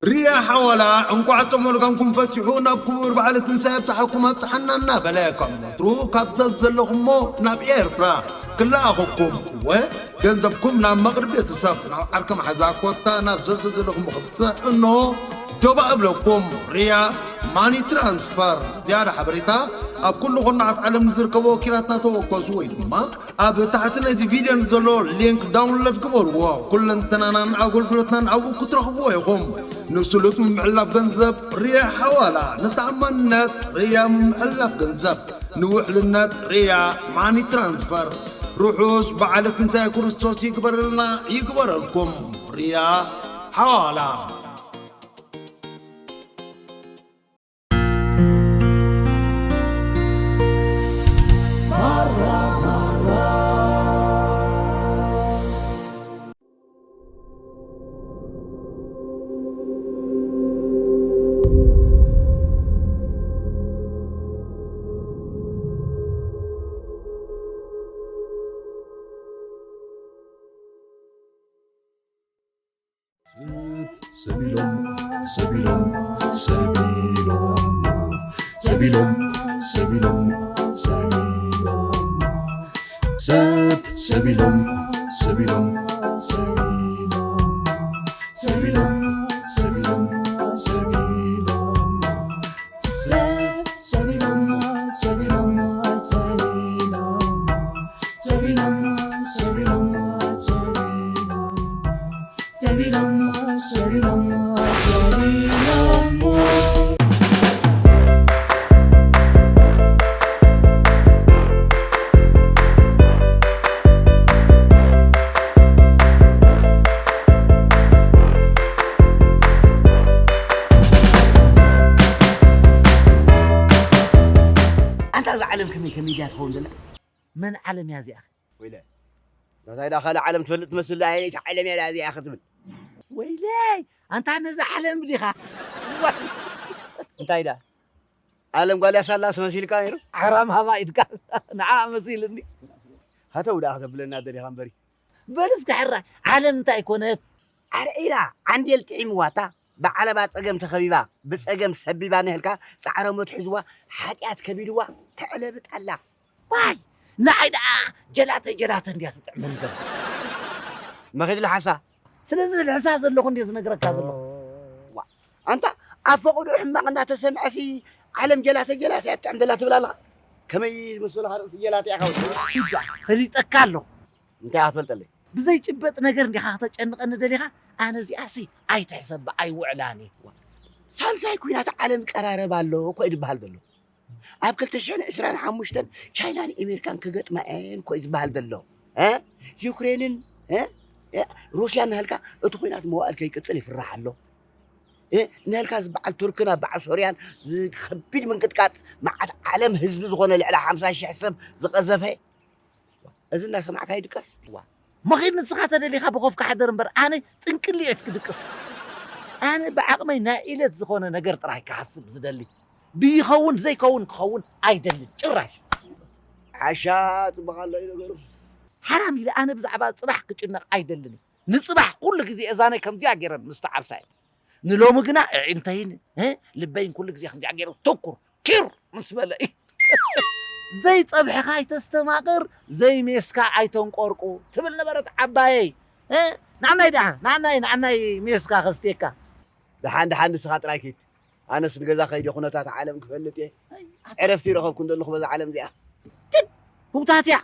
ሪያ ሓዋላ እንቋዕ ጾመ ልጋምኩም ፈቲሑ ናብ ክቡር በዓለ ትንሳኤ ኣብጽሓኩም ኣብጽሓና እናበለ፣ ከም ወትሩ ካብ ዘዝ ዘለኹሞ ናብ ኤርትራ ክለኣኸኩም እወ ገንዘብኩም ናብ መቕርቢ ቤተሰብ ናብ ዓርከ መሓዛ ኮታ ናብ ዘዝ ዘለኹሞ ክብጽሕ እንሆ ጆባ እብለኩም። ሪያ ማኒ ትራንስፈር። ዝያዳ ሓበሬታ ኣብ ኩሉ ኩርናዓት ዓለም ንዝርከቡ ወኪላትና ተወከሱ ወይ ድማ ኣብ ታሕቲ ነዚ ቪድዮ ንዘሎ ሊንክ ዳውንሎድ ግበርዎ። ኩለንተናናን ኣገልግሎትናን ኣብኡ ክትረኽብዎ ኢኹም። ንስሉጥ ምምሕልላፍ ገንዘብ ሪያ ሓዋላ፣ ንተኣማንነት ሪያ ምምሕልላፍ ገንዘብ፣ ንውሕልነት ሪያ ማኒ ትራንስፈር። ርሑስ በዓለ ትንሳኤ ክርስቶስ ይግበረልና ይግበረልኩም። ሪያ ሓዋላ። ሰቢሎም ሰቢሎም ሰቢሎም ሰቢሎም ሰቢሎም ሰቢሎም ሰብ ሰቢሎም ሰቢሎም ሰቢሎም ሰቢሎም ሰቢሎም ሰቢሎም ሰብ ሰቢሎም ሰቢሎም ሰቢሎም ሰቢሎም ሰቢሎም ሰቢሎም ሰቢሎሞ ሰቢሎሞ ሰቢሎሞ። ኣንታ እዛ ዓለም ከመይ ከመይ ድያ ትኸውን ዘላ? መን ዓለም እያ እዚኣ? ወይለ እንታይ ዳ ካልእ ዓለም ትፈልጥ ትመስል ዳ? ኣየነይቲ ዓለም እያ ዳ እዚኣ ክትብል? ወይለይ ኣንታ ነዛ ዓለም ዲኻ? እንታይ ዳ ዓለም ጓል ያሳላስ መሲልካ ነይሩ? ዓራም ሃባ ኢድካ ንዓ መሲልኒ። ሃተው ዳ ከተብለና ደሊኻ እምበሪ። በል እስከ ሕራይ ዓለም እንታይ ኮነት? ኣረ ኢራ ዓንዴል ጥዒምዋታ ብዓለባ ጸገም ተኸቢባ ብጸገም ሰቢባ ነህልካ ጻዕረ ሞት ሒዝዋ ሓጢኣት ከቢድዋ ተዕለብጥ ኣላ። ዋይ ንዓይ ደኣ ጀላተ ጀላተ እንድያ ትጥዕመኒ ዘላ። መኺድ ልሓሳ። ስለዚ ልሕሳ ዘለኹ እንድየ ዝነግረካ ዘለኹ። ዋ ኣንታ ኣብ ፈቐድኡ ሕማቕ እናተሰምዐሲ ዓለም ጀላተ ጀላተ እያ ትጥዕም ዘላ ትብል ኣላ። ከመይ ዝመሰሉኻ ርእሲ ጀላተ ኢኻ ወዲ። ኢዳ ፈሊጠካ ኣለኹ። እንታይ ኢኻ ትፈልጠለይ? ብዘይጭበጥ ነገር እንዲኻ ክተጨንቐኒ ደሊኻ? ኣነ እዚኣሲ ኣይትሕሰባ ኣይውዕላን እየ። ሳልሳይ ኲናት ዓለም ቀራረብ ኣሎ እኮ እዩ ዝበሃል ዘሎ። ኣብ ክልተ ሽሕን ዕስራን ሓሙሽተን ቻይናን ኣሜሪካን ክገጥማ እየን እኮ እዩ ዝበሃል ዘሎ። እ? ዩክሬንን እ? እ? ሩስያን ናህልካ እቲ ኲናት መዋእል ከይቅጽል ይፍራሕ ኣሎ። እ? ናህልካ ዝበዓል ቱርክን ኣብ በዓል ሶርያን ዝ-፣ ከቢድ ምንቅጥቃጥ መዓት ዓለም ህዝቢ ዝኾነ ልዕሊ ሓምሳ ሽሕ ሰብ ዝቐዘፈ እዚ እናሰማዕካ ይድቀስ። ዋ። መኺድ ንስኻ ተደሊኻ ብኾፍካ ሕደር እምበር ኣነ ጥንቅሊዕት ክድቅስ። ኣነ ብዓቕመይ ናይ ኢለት ዝኾነ ነገር ጥራይ ክሓስብ ዝደሊ። ብይኸውን ዘይከውን ክኸውን ኣይደልን ጭራሽ። ዓሻ ጽቡቕ ኣሎ እዩ ነገሩ። ሓራም ኢለ ኣነ ብዛዕባ ጽባሕ ክጭነቕ ኣይደልን። ንጽባሕ ኩሉ ግዜ እዛነይ ከምዚኣ ገይረን ምስ ተዓብሳ እየ። ንሎሚ ግና ኣዒንተይን እ ልበይን ኩሉ ግዜ ከምዚኣ ገይሩ ትኩር ኪር ምስ በለ እዩ። ዘይጸብሕኻ ኣይተስተማቕር ዘይሜስካ ኣይተንቆርቁ ትብል ነበረት ዓባየይ። እ ንዓናይ ደኣ ንዓናይ ንዓናይ ሜስካ ከስትየካ። ደሓን ደሓን ንስኻ ጥራይ ኪድ። ኣነስ ንገዛ ከይደ ኩነታት ዓለም ክፈልጥ እየ። ዕረፍቲ ይረኸብኩ እንደለኹ በዛ ዓለም እዚኣ። ህውታት እያ።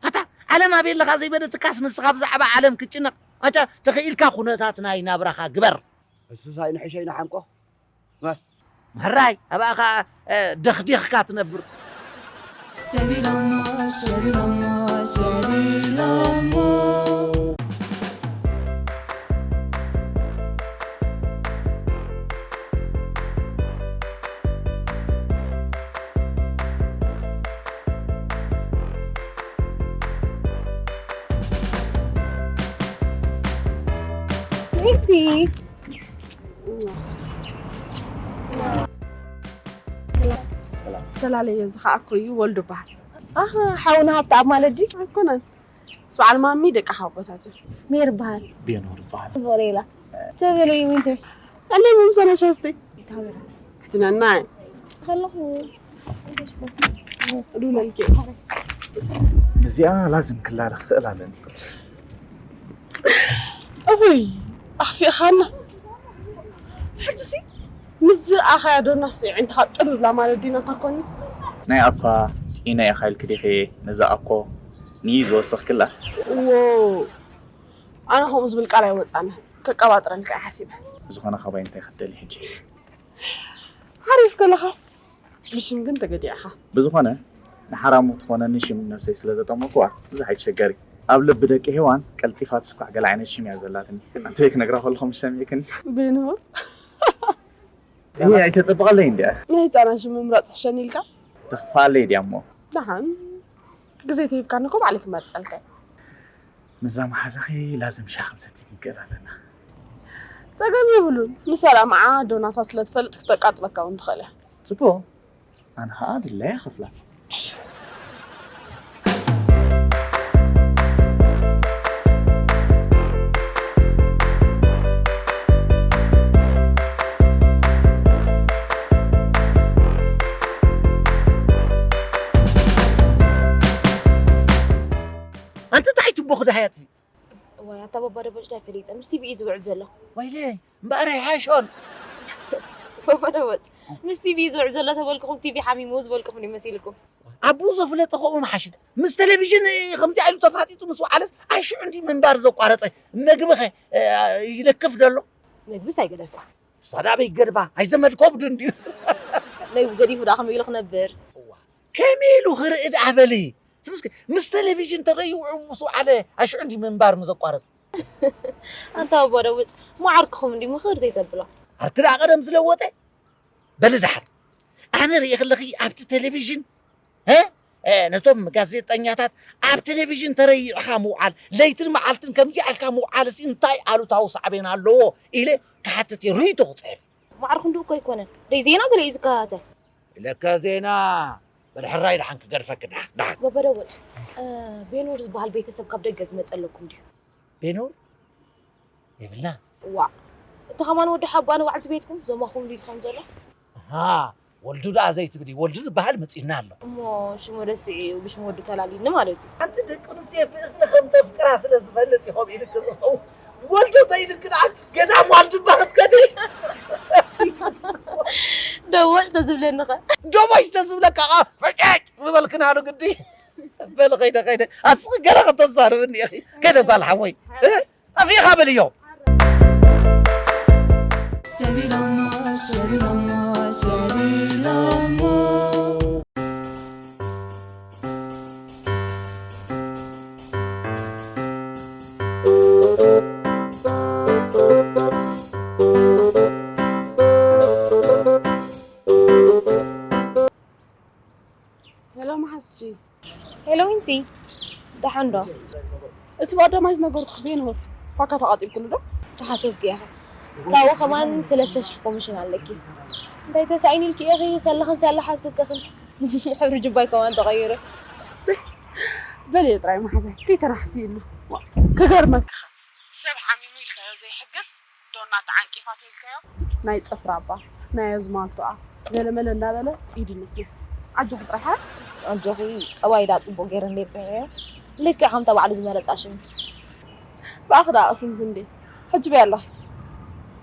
ኣታ ዓለም ኣበይ ኣለኻ ዘይበለትካስ ንስኻ ብዛዕባ ዓለም ክትጭነቕ። ኣታ ተኽኢልካ ኩነታት ናይ ናብራኻ ግበር። እሱስ ኣይንሕሸይ ንሓምቆ። መ- ሕራይ ኣብኣ ኸዓ እ፣ ደኽዲኽካ ትነብር። ሰቢሎሞ ሰቢሎሞ ሰቢሎሞ። ሚኪ። ሰላለዮ ዝኸኣኮ እዩ ወልዱ በሃል። ኣሃ፣ ሓውና ሃብተኣብ ማለት ድዩ? ኣይኮነን። ምስ በዓል ማሚ ደቂ ሓቦታት እዮም። ሜር በሃል። ቤኖር በሃል። ሌላ ተበለይ ዊንተይ። ቀለይ ምምሰና ሻስተይ። ይታወራ። ክትናናይ። ከለኹ። ዱለልኪ። እዚኣ ላዝም ክላለ ክኽእል ኣለኒ። እፎይ ኣኽፊእኻና። ሕጂሲ ምስ ዝረኣኻያ ዶናስ ዒንትኻ ጥብ ብላ ማለት ዲና ታኮኒ። ናይ ኣኳ ጢና ኢኻ ኢልኪ ዲኺ ነዛ ኣኮ ንይ ዝወሰኽክላ? እዎ ኣነ ከምኡ ዝብል ቃል ኣይወፃነ። ከቀባጥረልካ እየ ሓሲበ። ብዝኾነ ካባይ እንታይ ክትደሊ ሕጂ? ሓሪፍ ከለኻስ ብሽም ግን ተገዲዕኻ። ብዝኾነ ንሓራሙ ትኾነኒ ሽም ነብሰይ ስለ ዘጠመኩዋ ብዙሕ ኣይትሸገሪ። ኣብ ልቢ ደቂ ሄዋን ቀልጢፋ ትስኳዕ ገለ ዓይነት ሽም እያ ዘላትኒ። ኣንተ ክነግራ ከለኹ ምሽ ሰሚዕክኒ? ብንሁር ይሄ ኣይተጸበቐለይ እንዲያ። ናይ ህፃናት ሽም ምምራፅ ሕሸኒ ኢልካ ተኽፋለይ ድያ እሞ። ደሓን ግዜ ተሂብካኒ እኮ ባዕለይ ክመርፀልካ እየ። ምስዛ መሓዛኺ ላዝም ሻሂ ክንሰቲ ክንክእል ኣለና። ፀገም የብሉን። ንሰላምዓ ዶናታ ስለ ትፈልጥ ክተቃጥለካ እውን ትኽእል እያ። ፅቡቕ። ኣነ ኸዓ ድላየ ኸፍላ። ኣንቲ እንታይ ትቦ ክዳሃያት እዋይ ኣታ ባባ ደቦጭ እንታይ ፈሊጠ ምስ ቲቪ እዩ ዝውዕል ዘሎ። ወይለይ እምበኣር ኣይሓሾን። ባባ ደቦጭ ምስ ቲቪ እዩ ዝውዕል ዘሎ ተበልኩኹም ቲቪ ሓሚሙ ዝበልኩኹም ድዩ መሲልኩም? ኣቦኡ ዘፍለጠ ከምኡ ምሓሸ። ምስ ቴሌቪዥን ከምዚኣ ኢሉ ተፋጢጡ ምስ ወዓለስ ኣይ ሽዑ እንድዩ ምንባር ዘቋረጸ። መግብኸ ይለክፍ ደሎ? መግብስ ኣይገደፈ። ንሳ ደኣ ኣበይ ገድፋ? ኣይዘመድ ከብዱ እንድዩ። መግቢ ገዲፉ ደኣ ከመይ ኢሉ ክነብር? እዋ ከመይ ኢሉ ክርኢ ደኣ በሊ። ትምስኪ ምስ ቴሌቪዥን ተረይዑ ምስ ወዓለ ኣሽዑ እንዲ ምንባር ምዘቋረጽ። ኣንታ ኣቦ ደውጭ መዓርክኹም እንዲ ምኽር ዘይተብሎ። ዓርኪ ደኣ ቀደም ዝለወጠ። በሊ ደሓር ኣነ ርእየ ከለኺ ኣብቲ ቴሌቪዥን እ ነቶም ጋዜጠኛታት ኣብ ቴሌቪዥን ተረይዕኻ ምውዓል ለይትን መዓልትን ከምዚ ኣልካ ምውዓልሲ እንታይ ኣሉታዊ ሳዕቤን ኣለዎ ኢለ ክሓትት እየ ርእይቶ ክፅሕፍ። መዓርኹም ድኡ እኮ ኣይኮነን ደይ ዜና ገለ እዩ ዝከታተል። ለካ ዜና በል ሕራይ ደሓን ክገድፈኪ ደሓን ደሓን። በበደወጭ ቤኖር ዝበሃል ቤተሰብ ካብ ደገ ዝመፀ ኣለኩም ድዩ? ቤኖር የብልና። ዋእ እቲ ከማን ወዲ ሓባ ንባዕልቲ ቤትኩም ዞማኹም ድዩ ዝኸውን ዘሎ? ኣሃ ወልዱ ደኣ ዘይትብሊ ወልዱ ዝበሃል መፂኡና ኣሎ። እሞ ሽሙ ረሲዐዮ ብሽም ወዱ ተላልዩኒ ማለት እዩ። ሓንቲ ደቂ ኣንስትዮ ብእዝኒ ከም ተፍቅራ ስለ ዝፈልጥ እዩ ከምኡ ኢልኪ ዝኸውን። ወልዶ ተይልክድኣን ገዳም ዋልድባ ክትከዲ ደወጭ ተዝብለኒ ኸ ደወጭ ተዝብለካ ኸዓ ፈጨጭ ምበልክናሉ ግዲ በል ኸይደ ኸይደ ኣስኺ ገለ ከተዛርብኒ ኢኺ ከይደ ጓል ሓወይ ጠፊእኻ በልዮ ሰቢሎሞ ሰቢሎሞ ሰቢሎሞ ሄሎ መሓዝቲ። ሄሎ ዊንቲ፣ ደሓን ዶ? እቲ ብቐዳማይ ዝነገርኩኺ ቤንሆር ፋካ ተቓጢልክሉ ዶ? ተሓሰብኪ ኢኻ። ካብኡ ከማን ሰለስተ ሽሕ ኮሚሽን ኣለኪ። እንታይ ተሳኢኑ ኢልኪ ኢኺ ሰለኽን ሰለ ሓስብክኽን። ሕብሪ ጅባይ ከማን ተቐይሩ። እሰይ፣ በልዮ ጥራይ መሓዛይ፣ ከይተናሕስይሉ። ክገርመኪ ኸ፣ ሰብ ሓሚሙ ኢልካዮ ዘይሕገስ ዶና ተዓንቂፋ ተይልካዮ? ናይ ጽፍራ እባ፣ ናይ ኣዝማልቶኣ፣ ገለመለ እንዳበለ ኢዱ ይነስነስ። ኣጆኺ ጥራይ ሓራ። ኣጆኺ ጠባይ ደኣ ጽቡቕ ገይረ እንድየ ጽኒዐዮ። ልክዕ ከምታ ባዕሉ ዝመረጻ ሽም። ብኣኺ ደኣ ቅስንቲ እንዴ። ሕጂ በይ ኣለኺ።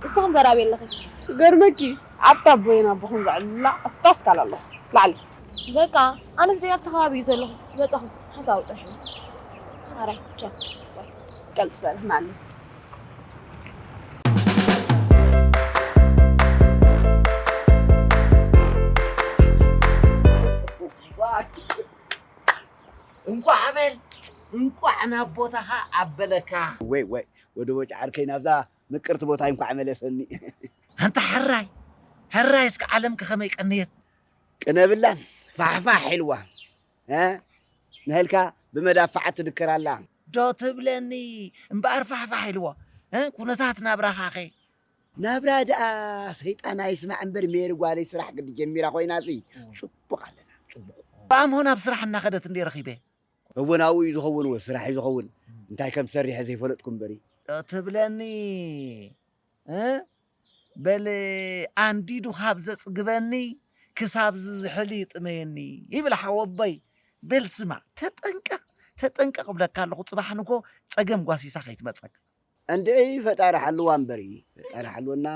ንስኺ እምበር ኣበይ ኣለኺ? ክገርመኪ ኣብታ ኣቦይን ኣቦኹም ዘዕልሉላ ኣብታ ኣስካል ኣለኹ። ላዕሊ። በቃ ኣነስ ደይ ኣብቲ ከባቢ እዩ ዘለኹ። መጻኹ ሓሳብ ኣውጽሑ። ሓራይ ቻው። ባይ። ቀልጥፈ ንዓሊ። እንቋዕ በል እንቋዕ ናብ ቦታኻ ኣበለካ። ወይ ወይ ወዲ ቦጭ ዓርከይ ናብዛ ምቅርቲ ቦታይ እንኳዕ መለሰኒ። ኣንታ ሕራይ ሕራይ እስከ ዓለምኪ ከመይ ቀነየት። ቅነ ብላን ፋሕፋሕ ኢልዋ እ ንህልካ ብመዳፍዓት ትድከር ኣላ። ዶ ትብለኒ እምበኣር ፋሕፋሕ ኢልዎ እ ኩነታት ናብራኻኸ። ናብራ ደኣ ሰይጣን ኣይስማዕ እምበር ሜሪ ጓለይ ስራሕ ግዲ ጀሚራ ኮይናሲ ጽቡቕ ኣለና ጽቡቕ። ብኣምሆ ናብ ስራሕ እናኸደት እንዴ ረኺበ። እወ ናብኡ እዩ ዝኸውን እወ ስራሕ እዩ ዝኸውን እንታይ ከም ትሰርሕ ዘይፈለጥኩ እምበሪ። ዶ ትብለኒ እ በል፣ ኣንዲዱ ካብ ዘጽግበኒ ክሳብ ዝዝሕል ይጥመየኒ ይብል ሓወቦይ። በል ስማዕ፣ ተጠንቀቕ፣ ተጠንቀቕ እብለካ ኣለኹ። ጽባሕ ንጎ ጸገም ጓሲሳ ከይትመጸካ። እንድዒ፣ ፈጣሪ ሓልዋ እምበሪ፣ ፈጣሪ ሓልወና።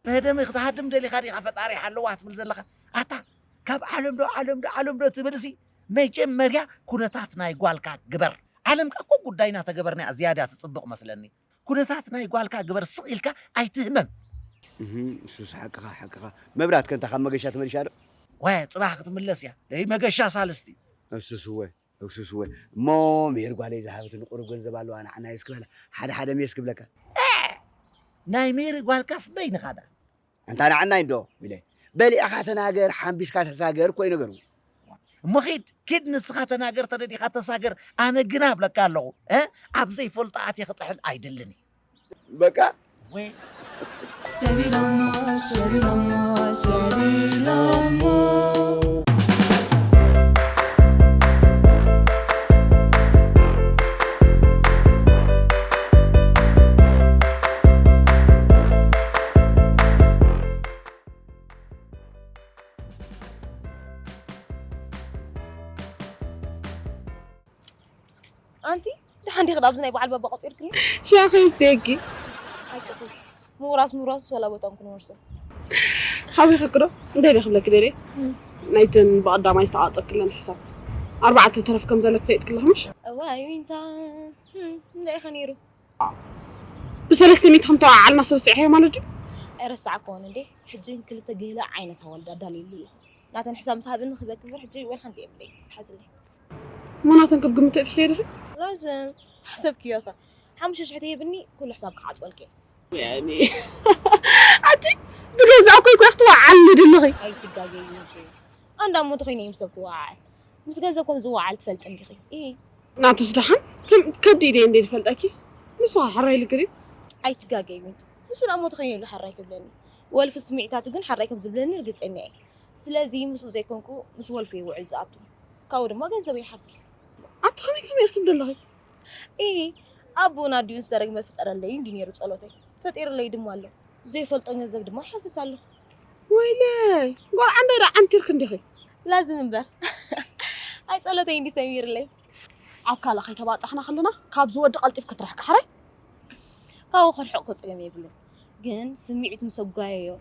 መህደሚ ክትሃድም ደሊኻ ዲኻ ፈጣሪ ሓልዋ ትብል ዘለኻ? ኣታ፣ ካብ ዓለም ዶ፣ ዓለም ዶ፣ ዓለም ዶ ትብልሲ፣ መጀመርያ ኩነታት ናይ ጓልካ ግበር። ዓለምካ እኮ ጉዳይና ተገበርና ዝያዳ ትጽብቕ መስለኒ። ኩነታት ናይ ጓልካ ግበር፣ ስቕ ኢልካ ኣይትህመም። እህ፣ እሱስ ሓቅኻ፣ ሓቅኻ። መብራት ከንታ ካብ መገሻ ተመሊሻ ዶ? ወ፣ ጽባሕ ክትምለስ እያ። ደይ መገሻ ሳልስቲ። እሱስ እወ፣ እሱስ እወ። እሞ ሜር ጓለይ ዝሃበትኒ ቁሩብ ገንዘብ ኣለዋ፣ ንዓናይ እስኪ በላ። ሓደ ሓደ ሜስ ክብለካ። እ! ናይ ሜሪ ጓልካስ በይንኻ ዳ? ኣንታ ንዓናይ እንዶ፣ ኢለ። በሊዕኻ ተናገር፣ ሓምቢስካ ተሳገር እኮ እዩ ነገሩ። እሞ ኺድ፣ ኪድ ንስኻ ተናገር፣ ተደሊኻ ተሳገር፣ ኣነ ግና እብለካ ኣለኹ፣ እ? ኣብ ዘይፈልጦ ኣትየ ክጥሕል ኣይደልን እየ። በቃ። ወይ ሰቢሎሞ፣ ሰቢሎሞ፣ ሰቢሎሞ። ኣንቲ ደሓን ዲኺ? ኣብዚ ናይ በዓል ባባ ቆጺርክኒ? ሻሂ ይስተየኪ። ሓቅኺ። ምውራስ ምውራስ ዋላ ቦታን ክንወርሶ። ሓዊኺ ክዶ? እንታይ ደኣ ክብለኪ ደልየ? እም። ናይተን ብቐዳማይ ዝተዓጠክለን ሕሳብ ኣርባዕተ ተረፍ ከም ዘለክ ፈይጥክለኽ ምሽ? እዋይ ዊንታ። እም፣ እንታይ ኢኸ ነይሩ? ብሰለስተ ሚእቲ ከም ተወዓዓልና ስርጽዕዮ ማለት ድዩ? ኣይረሳዕክዎን እንዴ? ሕጂ ክልተ ገለ ዓይነት ኣዋልድ ኣዳልየሉ ኣለኹ። ናተን ሕሳብ ምስ ሃብኒ ክበኪ እምበር ሕጂ ወላ ሓንቲ የብለይ። ትሓዝለይ። እሞ ናተን ክብ ግምት እትኽልየ ዲኺ? ላዝም ሓሰብክዮ ኸ? ሓሙሽተ ሽሕ ተሂብኒ ኩሉ ሕሳብ ክዓጽወልኪ እየ። ወያኔ። ኣቲ ብገዛእ እኮ እኮ ክትወዓሊ ድልኺ። ኣይትጋገዪ ውጹ። ኣንዳ እሞ ተኾይነ እየ ምስ ሰብ ክወዓዓል። ምስ ገንዘብ ከም ዝወዓል ትፈልጢ እንዲኺ። ኢ። ናቱስ ደሓን ከም ከብዲ ኢደ እንደ ዝፈልጠኪ። ንሱ ኸ ሕራይ ኢልኪ ድዩ? ኣይትጋገዪ ዊንቱ። ንሱ ደኣ እሞ ተኾይነ ኢሉ ሕራይ ክብለኒ። ወልፊ ስምዒታቱ ግን ሕራይ ከም ዝብለኒ ርግጸኛ እየ። ስለዚ ምስኡ ዘይኮንኩ ምስ ወልፊ ይውዕል ዝኣቱ። ካብኡ ድማ ገንዘብ ይሓፍስ። ኣቲ ከመይ ከመይ ክትብሊ ኣለኺ? ኢሂ፣ ኣቦኡን ኣዲኡን ዝተረግመ ፍጠረለይ እንዲ ነይሩ ጸሎተይ። ፈጢሩለይ ድማ ኣሎ። ዘይፈልጦ ገንዘብ ድማ ይሓፍስ ኣሎ። ወይለይ፣ ጓል ዓንዳይ ደኣ ዓንቲርኪ እንዲኺ። ላዝም እምበር። ኣይ ጸሎተይ እንዲ ሰሚርለይ። ኣብ ካልእ ከይተባጻሕና ከለና፣ ካብዚ ወዲ ቀልጢፍኪ ትርሕቂ ሓራይ። ካብኡ ክርሕቕ እኮ ጸገም የብሉን። ግን ስምዒት ምስ ኣጓየዮ፣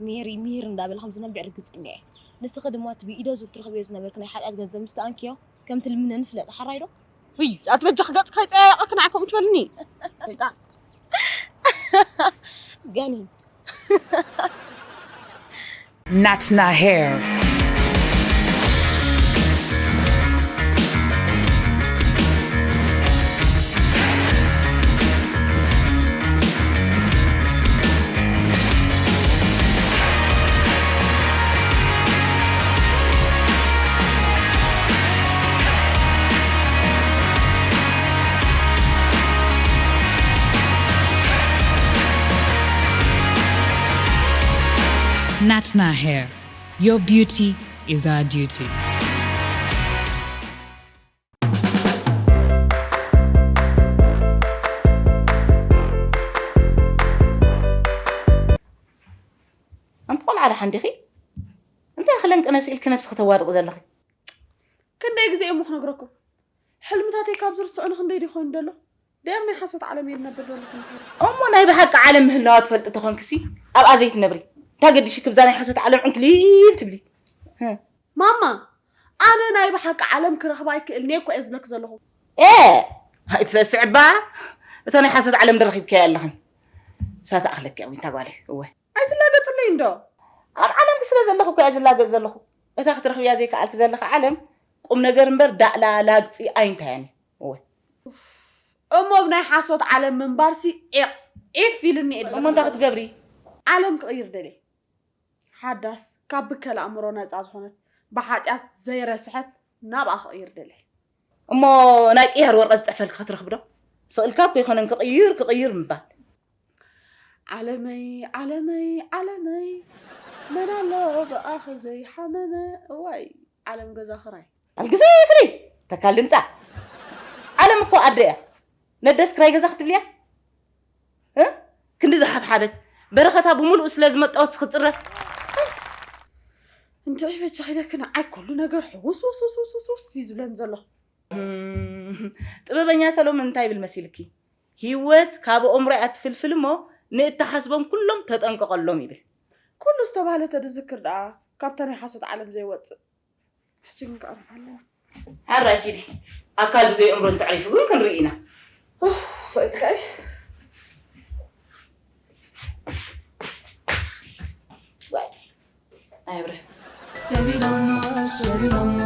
ሜሪ፣ ሜሪ እንዳበለ ከም ዝነብዕ ርግጸኛ እየ። ንስኺ ድማ እቲ ብኢደ ዙር ትረኽብዮ ዝነበርኪ ናይ ሓጢኣት ገንዘብ ምስ ሰኣንክዮ፣ ከም ትልምነኒ ፍለጢ፣ ሓራይ ዶ? ውይ፣ ኣቲ በጃኺ ገጽኪ ከይጸያየቐኪ ንዓይ ከምኡ ትበልኒ። ሰይጣን። ጋኔን። Natna Hair. Natna Hair. Your beauty is our duty. ኣንቲ ቆልዓ ደሓን ዲኺ? እንታይ ክለንቅነስ ኢልኪ ነብስኺ ተዋድቂ ዘለኺ? ክንደይ ግዜ እሞ ክነግረኩም? ሕልምታተይ ካብ ዝርስዑ ንክንደይ ድዩ ኮይኑ ዘሎ? ደም ናይ ሓሶት ዓለም እየ ዝነብር ዘለኹ። እሞ ናይ ብሓቂ ዓለም ምህላዋ ትፈልጢ ተኾንክሲ፣ ኣብኣ ዘይትነብሪ። እንታይ ገዲሽኪ ብዛ ናይ ሓሶት ዓለም ዕንክሊል ትብሊ? ህ። ማማ፣ ኣነ ናይ ብሓቂ ዓለም ክረኽባ ኣይክእልን እየ እኮ እየ ዝብለኪ ዘለኹ። ኤ! ኣይትሰስዕባ። እታ ናይ ሓሶት ዓለም ዶ ረኺብካያ ኣለኽን? እሳ ትኣኽለኪ እያ ዊንታ ጓለይ። እወ። ኣይትላገጽለይ እንዶ። ኣብ ዓለምኪ ስለ ዘለኹ እኮ እየ ዝላገጽ ዘለኹ። እታ ክትረኽብያ ዘይከኣልኪ ዘለኺ ዓለም ቁም ነገር እምበር ዳእላ ላግጺ ኣይንታያን እዩ። እወ። እሞ ብናይ ሓሶት ዓለም ምንባርሲ ዒቕ ዒፍ ኢልኒ እየ እሞ እንታይ ክትገብሪ? ዓለም ክቕይር ደልየ። ሓዳስ፣ ካብ ብከላ ኣእምሮ ነጻ ዝኾነት፣ ብሓጢኣት ዘይረስሐት ናብኣ ክቕይር ደልየ። እሞ ናይ ቅያር ወረቐት ዝጽሕፈልኪ ክትረኽቢ ዶ? ስቕ ኢልካ እኮ ኣይኮነን ክቕይር፣ ክቕይር ምባል። ዓለመይ፣ ዓለመይ፣ ዓለመይ፣ መን ኣሎ ብኣኺ ዘይሓመመ? እዋይ፣ ዓለም ገዛ ክራይ። ኣልግዘ ፍሪ፣ ተካል ድምጻ። ዓለም እኮ ኣደ እያ። ነደስ ክራይ ገዛ ክትብልያ? እ? ክንዲ ዝሓብሓበት፣ በረኸታ ብምሉኡ ስለ ዝመጠወት ክጽረፍ። እንድዒ በጃኺ ኢለኪ፣ ንዓይ ኩሉ ነገር ሕውስ ውስ ውስ ውስ ውስ ውስ እዩ ዝብለኒ ዘሎ። እም፣ ጥበበኛ ሰሎሞን እንታይ ይብል መሲልኪ? ህይወት ካብ ኣእምሮ እያ ትፍልፍል እሞ ንእትሓስቦም ኩሎም ተጠንቀቐሎም ይብል። ኩሉ ዝተባህለ ተድዝክር ደኣ ካብታ ናይ ሓሶት ዓለም ዘይወጽእ። ሕጂ ግን ክዕርፍ ኣለና። ሕራይ ኪዲ። ኣካል ብዘይ ኣእምሮ እንተዕሪፉ ግን ክንርኢ ኢና። ኡፍ፣ ስቕ ኢልካ እየ። ዋይ። ኣይብርህ። ሰቢሎሞ፣ ሰቢሎሞ፣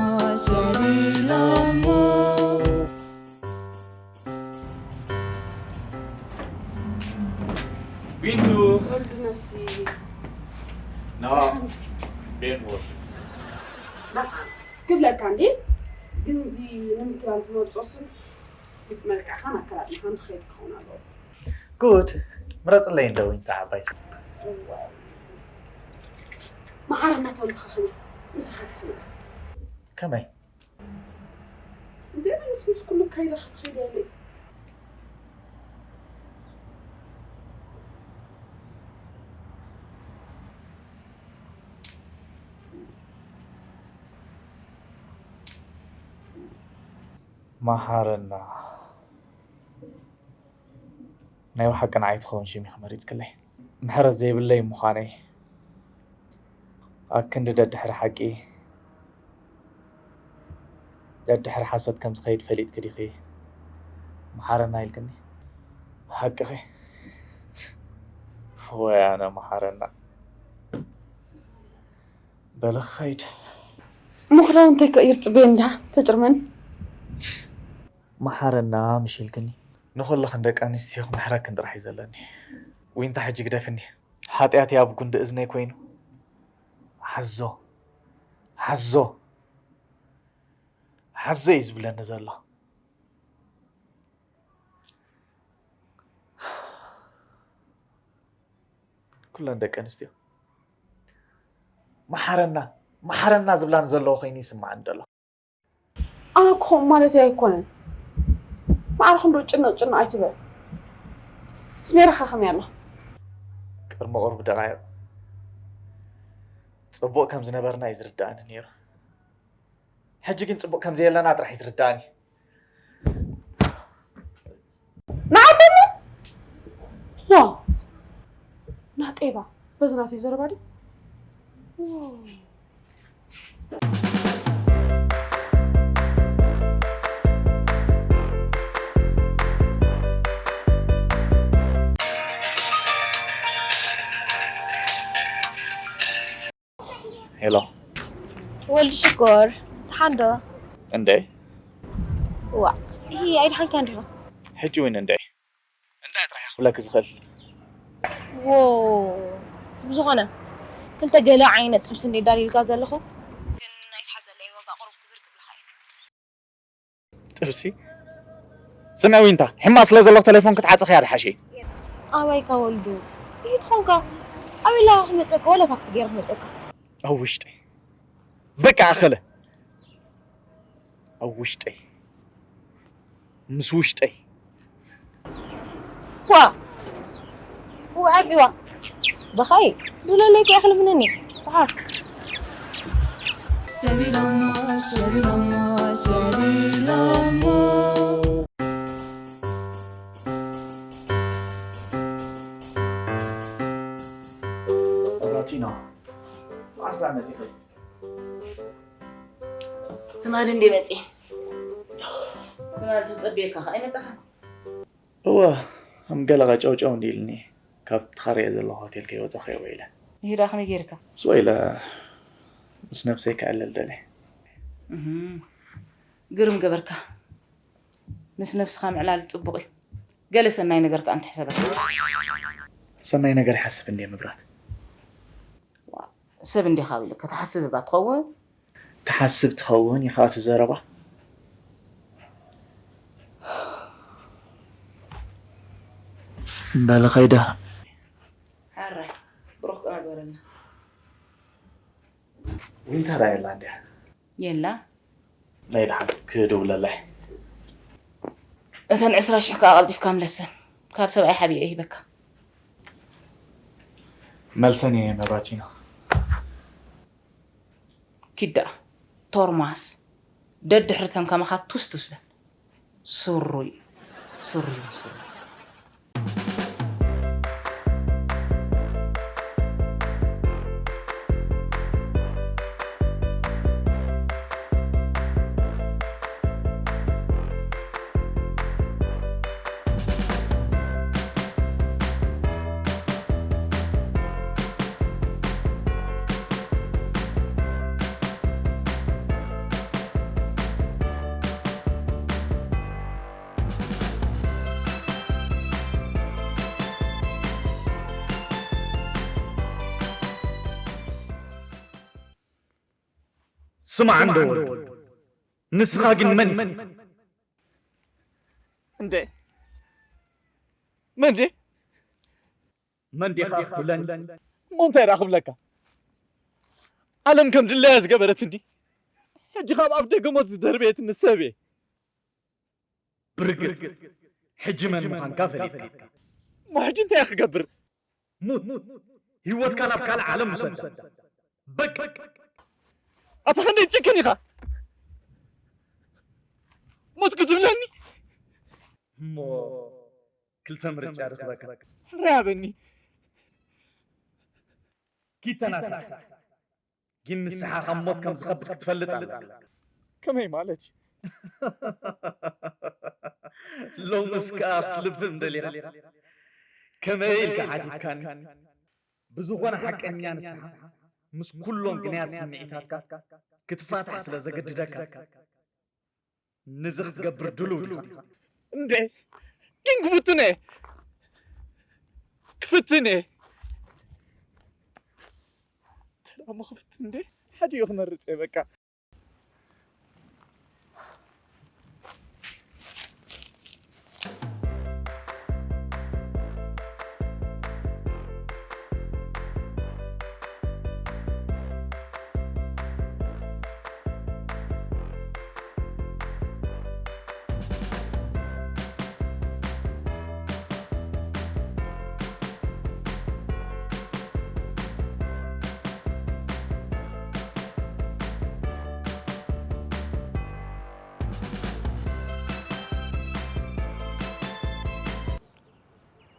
ሰቢሎሞ። ቢንቱ። ወልዱ ነፍሲ። ኖ። ቤን ወርድ። ክብለካ እንዴ? ግን እዚ ንምክላል ትመርጾ ስም ምስ መልክዕኻን ኣከዳድናኻን ክኸይድ ክኸውን ኣለዎ። ጉድ። ምረጽለይ እንደ ዊንታ ዓባይ ሰብ። እዋይ። መሓር እናተበልኩ ከኸመይ ምሳኻ ክኸይድ። ከመይ? እንዴ፣ ኣነስ ምስ ኩሉ ካይዳ ክትኸይድ እያ ኢለ። መሓረና። ናይ ብሓቂ ንዓይ ትኸውን ሽም ኢኺ መሪጽክለይ። ምሕረት ዘይብለይ ምዃነይ፣ ኣብ ክንዲ ደድሕሪ ሓቂ፣ ደድሕሪ ሓሶት ከም ዝኸይድ ፈሊጥኪ ዲኺ መሓረና ኢልክኒ? ሓቅኺ። ወይ ኣነ መሓረና። በሊ ክኸይድ። እሞ ክዳውንተይ ክቕይር ጽበየኒ ደኣ፣ ተጭርመኒ። መሓረና ምሽ ኢልክኒ። ንኹልኽን ደቂ ኣንስትዮኽን ምሕረክን ጥራሕ እዩ ዘለኒ። ዊንታ ሕጂ ግደፍኒ። ሓጢኣተይ ኣብ ጉንዲ እዝነይ ኮይኑ፣ ሓዞ፣ ሓዞ፣ ሓዞ እዩ ዝብለኒ ዘሎ። ኩለን ደቂ ኣንስትዮ መሓረና፣ መሓረና ዝብላን ዘለዎ ኮይኑ ይስምዓኒ ዘሎ። ኣነ እኮ ከምኡ ማለተይ ኣይኮነን። ማዕረ ክንዶ ጭንቕ ጭንቕ ኣይትበል። ስሜራኻ ከመይ ኣላ? ቅድሚ ቁሩብ ደቓይቕ ጽቡቕ ከም ዝነበርና እዩ ዝርድኣኒ ነይሩ። ሕጂ ግን ጽቡቕ ከም ዘየለና ጥራሕ እዩ ዝርድኣኒ። ንዓበኒ? ዋ! ናጤባ፣ በዚ ናተይ ዘረባ ድዩ? ሄሎ። ወልድ ሽኮር፣ ደሓን ዶ? እንዴ? ዋ፣ ይሄ ኣይደሓንካን ዲኻ? ሕጂ እውን እንዴ? እንታይ ጥራሕ ክብለኪ ዝኽእል? ዎ፣ ብዝኾነ፣ ክልተ ገለ ዓይነት ጥብሲ እንዴ ዳልዩልካ ዘለኹ? ግን ናይቲ ሓዘለይ ዋጋ ቁሩብ ክብር ክብልኻ እየ። ጥብሲ? ስምዒ ዊንታ፣ ሕማቕ ስለ ዘለኹ ተሌፎን ክትዓጽኽያ ድሓሽ። ኣባይካ ወልዱ፣ ይትኾንካ? ኣበይ ኣለኻ ክመጸካ? ወላ ታክሲ ገይረ ክመጸካ። ኣብ ውሽጠይ። በቃ ኣኸለ። ኣብ ውሽጠይ። ምስ ውሽጠይ። ዋ! ዋ፣ ኣጽዋ። በኻይ፣ ዱለለይ ከይኣኽል ምንኒ። በኻ። ሰቢሎሞ፣ ሰቢሎሞ፣ ሰቢሎሞ። ራቲና፣ መዓስ ደኣ መጺኺ? ትማሊ እንዴ መጺኤ። ትማሊ ተጸብየካ ኸዓ ኣይመጻኻን። እወ፣ ከም ገለ ቐጨውጨው እንዲልኒ፣ ካብ ትኻረየ ዘለኹ ሆቴል ከይወጻኹ እየ ኢለ። ይሄ ደኣ ከመይ ጌርካ? ስወ ኢለ፣ ምስ ነብሰይ ክዕልል ደልየ። እህም፣ ግርም ገበርካ። ምስ ነብስኻ ምዕላል ጽቡቕ እዩ። ገለ ሰናይ ነገር ከኣ እንተሕሰበካ። ሰናይ ነገር ይሓስብ እንድየ ምብራት። ዋ፣ ሰብ እንዲኻ ኢለ፣ ከተሓስብ እባ ትኸውን። ትሓስብ ትኸውን ኢኻ እቲ ዘረባ። በሊ ኸይደ። ሕራይ፣ ብሩኽ ቀን ግበረልና። ዊንታ ደኣ የላ እንድያ? የላ። ናይ ደሓን ክድውለላ እየ። እተን ዕስራ ሽሕ ከኣ ቀልጢፍካ ምለሰን። ካብ ሰብኣይ ሓቢኤ ይህበካ። መልሰን እየ መብራቲና። ኪዳ ቶርማስ ደድሕርተን ከማኻ ቱስቱስ በል። ስሩይ ስሩይ ስሩይ። ስማዕ እንዶ ወዲ፣ ንስኻ ግን መን ኢኻ? እንዴ መን ድየ? መን ዲኻ ክትብለኒ? እሞ እንታይ ደኣ ክብለካ? ዓለም ከም ድላያ ዝገበረትኒ፣ ሕጂ ካብ ኣፍ ደገ ሞት ዝደርበየትኒ ሰብ እየ። ብርግጽ ሕጂ መን ምዃንካ ፈሊጥካ። እሞ ሕጂ እንታይ ክገብር? ሙት፣ ህይወትካ ናብ ካልእ ዓለም ውሰዳ። በቃ። ኣታ ክንደይ ትጭክን ኢኻ? ሞት ክትብለኒ? እሞ ክልተ ምርጫ ርኽበካ። ራበኒ። ኪድ ተናሳሕ። ግን ንስኻ ካብ ሞት ከም ዝኸብድ ክትፈልጥ ኣለካ። ከመይ ማለት እዩ? ሎምስ ከኣ ክትልብም ደሊኻ? ከመይ ኢልካ ሓቲትካኒ? ብዝኾነ ሓቀኛ ንስኻ ምስ ኩሎም ግንያት ስምዒታትካ ክትፋታሕ ስለ ዘገድደካ፣ ነዚ ክትገብር ድሉው ዲኻ? እንዴ ግን ክፍትን እየ። ክፍትን እየ። ተላሞ ክፍትን እንዴ ሓዲኡ ክመርጽ እየ በቃ።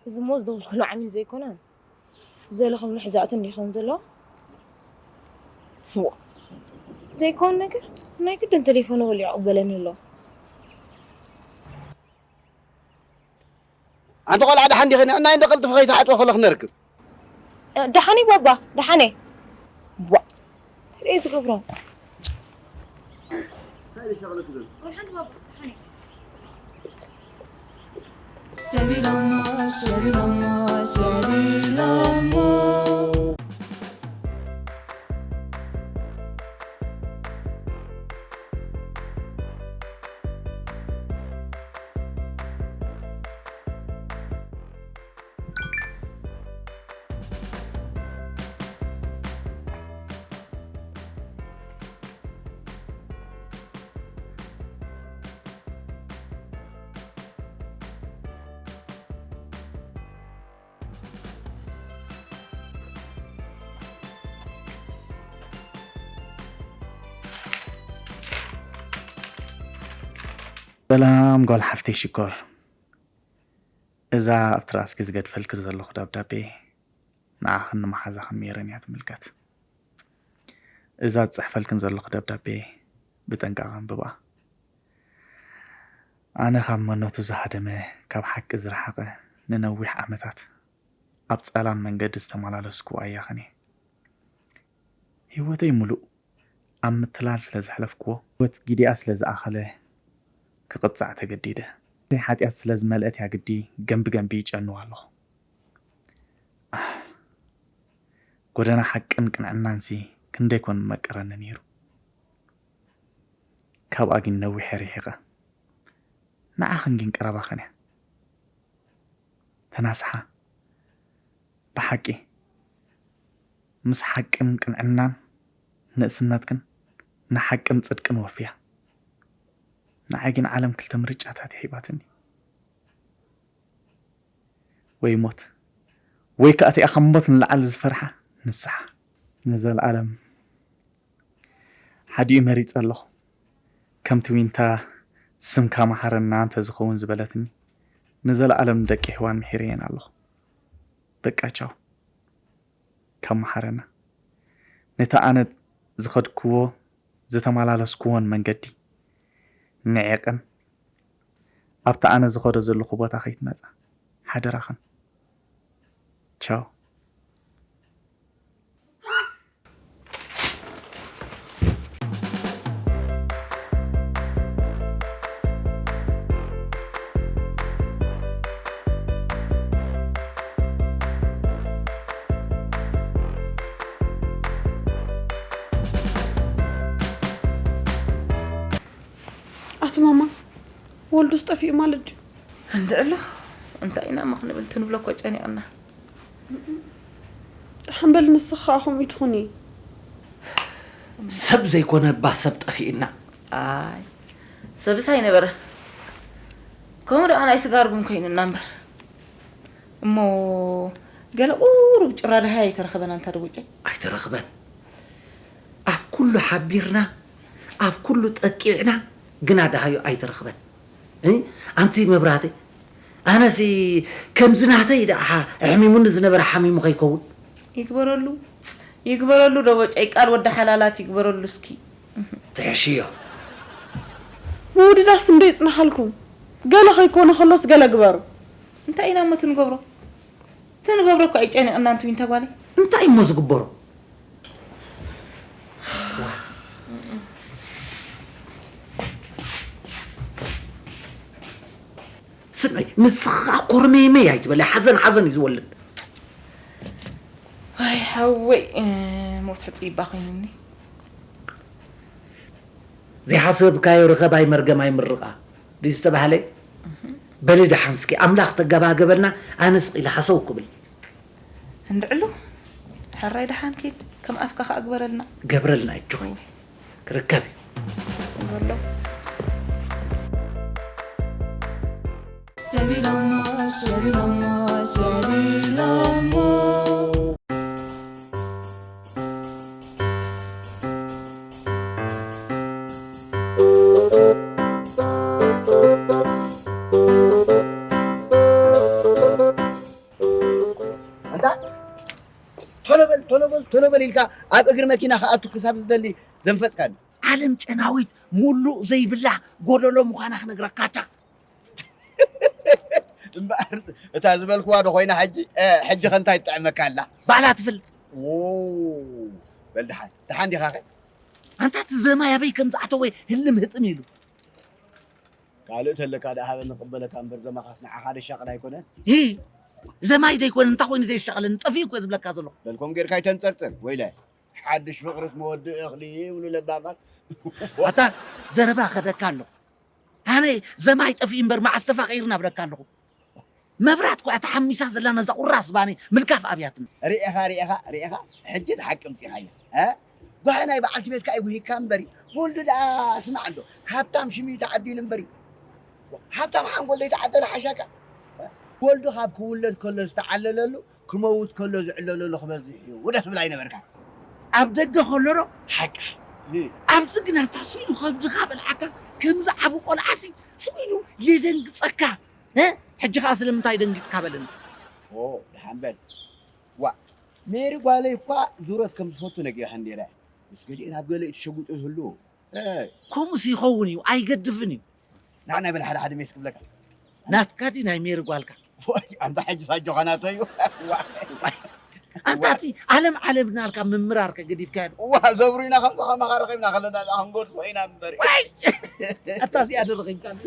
እዚ ሞ ዝደወልኩሉ ዓሚል ዘይኮነ? ዝደለኹ ምልሕ ዝኣቱ እንዲኾን ዘሎ? ዋ፣ ዘይኮን ነገር ናይ ግድን ተሌፎኑ ወሊዑ ይቕበለኒ ኣሎ። ኣንቲ ቆልዓ ደሓን ዲኺ? ንዕናይ እንዶ ቀልጥፊ ከይትሓጥቦ ከለኹ ነርክብ። ደሓን እዩ ባባ፣ ደሓን እየ። ዋ፣ እንታይ ዝገብሮ? ሰቢሎሞ ሰቢሎሞ ሰቢሎሞ። ሰላም ጓል ሓፍተይ ሽኮር፣ እዛ ኣብ ትራስኪ ዝገድፈልኪ ዘለኹ ደብዳቤ ንዓኽን ንመሓዛኽን ሜሮን እያ ትምልከት። እዛ ዝጽሕፈልክን ዘለኹ ደብዳቤ ብጥንቃቐ ኣንብባ። ኣነ ካብ መኖቱ ዝሃደመ፣ ካብ ሓቂ ዝረሓቐ፣ ንነዊሕ ዓመታት ኣብ ጸላም መንገዲ ዝተመላለስኩ ኣያኽን እየ። ህይወተይ ምሉእ ኣብ ምትላል ስለ ዘሕለፍክዎ፣ ህይወት ጊዲኣ ስለ ዝኣኸለ ክቕጻዕ ተገዲደ። እተይ ሓጢኣት ስለ ዝመልአት እያ ግዲ ገምቢ ገምቢ ይጨንዋ ኣለኹ። ኣህ፣ ጎደና ሓቅን ቅንዕናንሲ ክንደይ ኮን መቀረኒ ነይሩ። ካብኣ ግን ነዊሕ እየ ርሒቐ። ንዓኽን ግን ቀረባኽን እያ። ተናስሓ። ብሓቂ ምስ ሓቅን ቅንዕናን ንእስነትክን ንሓቅን ጽድቅን ወፍያ። ንዓይ ግን ዓለም ክልተ ምርጫታት እያ ሂባትኒ። ወይ ሞት ወይ ከኣ እቲኣ ካብ ሞት ንላዕሊ ዝፈርሓ ንስሓ። ንዘለኣለም ሓዲኡ መሪጸ ኣለኹ። ከምቲ ዊንታ ስምካ መሓረና እንተ ዝኸውን ዝበለትኒ፣ ንዘለኣለም ንደቂ ሄዋን ምሒረየን ኣለኹ። በቃ ቻው። ካብ መሓረና። ነቲ ኣነ ዝኸድክዎ፣ ዝተመላለስክዎን መንገዲ ንዒቕን ኣብቲ ኣነ ዝኸዶ ዘለኹ ቦታ ከይትመጻ። ሓደራኽን። ቻው። ኣቲ ማማ፣ ወልዱስ ጠፊኡ ማለት ድዩ? እንድዕሎ እንታይ ኢና እሞ ክንብል፣ ትንብሎ እኮ ጨኒቕና። ሓምበል፣ ንስኺ ከዓ ከምኡ ትኹኒ። ሰብ ዘይኮነ እባ ሰብ ጠፊእና። ኣይ ሰብስ ኣይነበረን። ከምኡ ደኣ ናይ ስጋ ርጉም ኮይኑና እምበር። እሞ ገለ ቁሩብ ጭራ ደሃይ ኣይተረኸበን ኣንታ ደቦጨይ? ኣይተረኽበን። ኣብ ኩሉ ሓቢርና፣ ኣብ ኩሉ ጠቂዕና፣ ግና ደሃዩ ኣይተረኽበን። እ ኣንቲ መብራህተይ፣ ኣነሲ ከምዚ ናተይ ደኣ ኣሕሚሙኒ ዝነበረ ሓሚሙ ከይከውን። ይግበረሉ ይግበረሉ ደቦጨይ፣ ቃል ወዲ ሓላላት ይግበረሉ እስኪ። ትሕሽዮ። ምውድዳስ እንዶ ይጽናሓልኩም። ገለ ከይኮነ ከሎስ ገለ ግበሩ። እንታይ ኢና እሞ ትንገብሮ? ትንገብሮ እኮ ኣይጨኒቕና እንቱ ዊንታ ጓለይ። እንታይ እሞ ዝግበሮ? ስምዒ ንስኻ ኮርመይመይ ኣይትበለ ሓዘን ሓዘን እዩ ዝወልድ። ኣይ ሓወይ ሞት ሕጡ ይባ ኮይኑኒ። ዘይሓሰብካዮ ርኸብ ኣይመርገም ኣይምርቓ ድዩ ዝተባህለ? በሊ ደሓን እስኪ ኣምላኽ ተገባገበልና ኣነ ስቕ ኢለ ሃሰው ክብል። እንድዕሉ ሕራይ ደሓን ኪድ ከም ኣፍካ ከኣ ግበረልና። ገብረልና እጆኺ ክርከብ እዩ። በሎ። ሰቢሎሞ ሰቢሎሞ ሰቢሎሞ ኣንታ ቶሎ በል ቶሎ በል ቶሎ በል ኢልካ ኣብ እግሪ መኪና ክኣቱ ክሳብ ዝደሊ ዘንፈጽካኒ። ዓለም ጨናዊት ሙሉእ ዘይብላ ጎደሎ ምዃና ክነግረካቻ። እምበኣር እታ ዝበልክዋ ዶ ኮይና ሕጂ ሕጂ ከ እንታይ ትጥዕመካ ኣላ? ባዕላ ትፈልጥ። ዎ በል ደሓን ደሓን ዲኻ ኸ? ኣንታ እቲ ዘማይ ኣበይ ከም ዝኣተወ ህልም ህጥም ኢሉ። ካልእ ተለካ ደኣ ሃበኒ ክቕበለካ እምበር ዘማኻስ ንዓኻ ደሻቕል ኣይኮነን። ሂ ዘማይ ደይኮነ እንታይ ኮይኑ ዘየሻቕለኒ ጠፊኡ እኮ ዝብለካ ዘለኹ። በልኮም ጌርካ ኣይተንጠርጥር ወይለ ሓድሽ ፍቕርስ መወድእ እኽሊ ይብሉ ለባማት። ኣታ ዘረባ ከደካ ኣሎ። ኣነ ዘማይ ጠፊኡ እምበር መዓስ ተፋቒርና እብለካ ኣለኹ። መብራት እኮ እያ ተሓሚሳ ዘላ ነዛ ቁራስ ባኒ ምልካፍ ኣብያትና። ርኢኻ ርኢኻ ርኢኻ ሕጂ ዝሓቂ ኣምጺኻያ እ ጓሂ ናይ በዓልቲ ቤትካ እዩ ጉሂካ እምበሪ ወልዱ ደኣ ስማዕ እንዶ ሃብታም ሽም እዩ ተዓዲሉ እምበሪ ሃብታም ሓንጎል ዘይተዓደለ ሓሻካ ወልዱ ካብ ክውለድ ከሎ ዝተዓለለሉ ክመውት ከሎ ዝዕለለሉ ክበዝሕ እዩ ደስ ብላ ይነበርካ ኣብ ደገ ከሎ ዶ ሓቂ ኣብዚ ግና ተስኢሉ ከብድኻ በልዓካ ከምዚ ዓቢ ቆልዓሲ ስኢሉ የደንግጸካ እ ሕጂ ከኣ ስለምንታይ ደንጊጽካ በለኒ። ኦ ደሓን በል። ዋእ ሜሪ ጓለይ እኳ ዙረት ከም ትፈቱ ነጊረሃኒ ነይረ። ምስ ገሊኤን ኣብ ገለ እዩ ተሸጒጡ ዝህሉ። እ። ከምኡስ ይኸውን እዩ ኣይገድፍን እዩ። ንዓና በል ሓደ ሓደ ሜስ ክብለካ። ናትካ ድዩ ናይ ሜሪ ጓልካ? ዋይ ኣንታ ሕጂ ሳጆኻ ናተይ እዩ። ዋእ። ኣንታ እቲ ዓለም ዓለም እናልካ ምምራር ከ ገዲፍካዮ ዶ? ዋእ ዘብሩይና ከምዚ ከማኻ ረኺብና ከለና ደኣ ክንጎድፎ ኢና እምበር። ዋይ። ኣታ እዚኣ ዶ ረኺብካኒ?